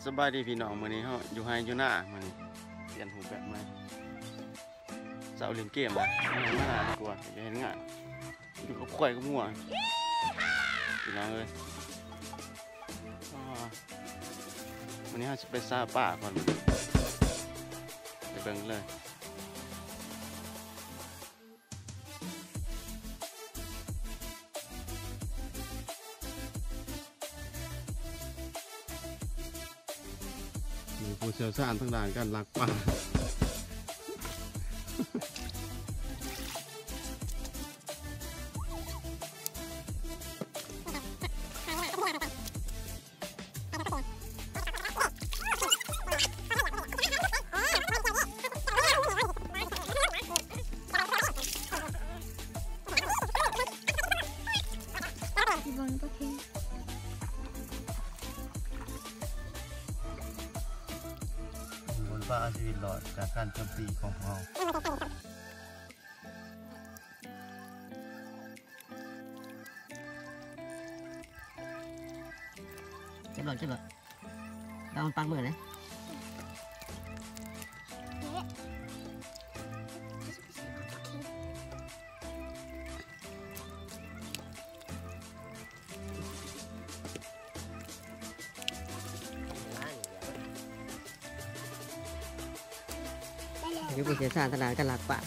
ສະບາຍດີພີ່ນ້ອງ ມື້ນີ້ເຮົາຢູ່ໄຮ່ຢູ່ນາ ມື້ນີ້ປ່ຽນຮູບແບບໃໝ່ ເຊົາຫຼິ້ນເກມລະ ມານາດີກວ່າ ຢ່າເຮັດງານ ຢູ່ກັບຄວາຍກັບງົວ ພີ່ນ້ອງເອີຍ. ອ້າ ມື້ນີ້ເຮົາຊິໄປຊາປາກ່ອນ ໄປເບິ່ງເລີຍ. ມີຜູ້ຊ່ຽວຊານທາງດ້ານການລັກປາ. ບົນຟ້າເອົາຊີວິດລອດຈາກການໂຈມຕີຂອງພວກເຮົາ. ເກັບໂລດ ເກັບໂລດ ລະວັງປາກມືເດີ. ຢູ່ຜູ້ຊ່ຽວຊານທາງດ້ານການລັກປາ. ກ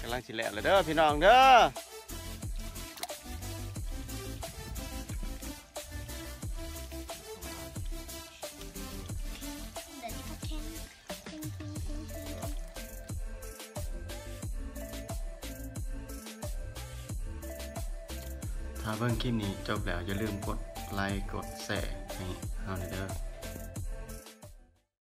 ຳລັງຊິແລ້ວແລ້ວເດີພີ່ນ້ອງເດີ. ຖ້າເບິ່ງຄລິບນີ້ຈົບແລ້ວ ຢ່າລືມກົດໄລ ກົດແຊໃຫ້ເຮົາແດ່ເດີ.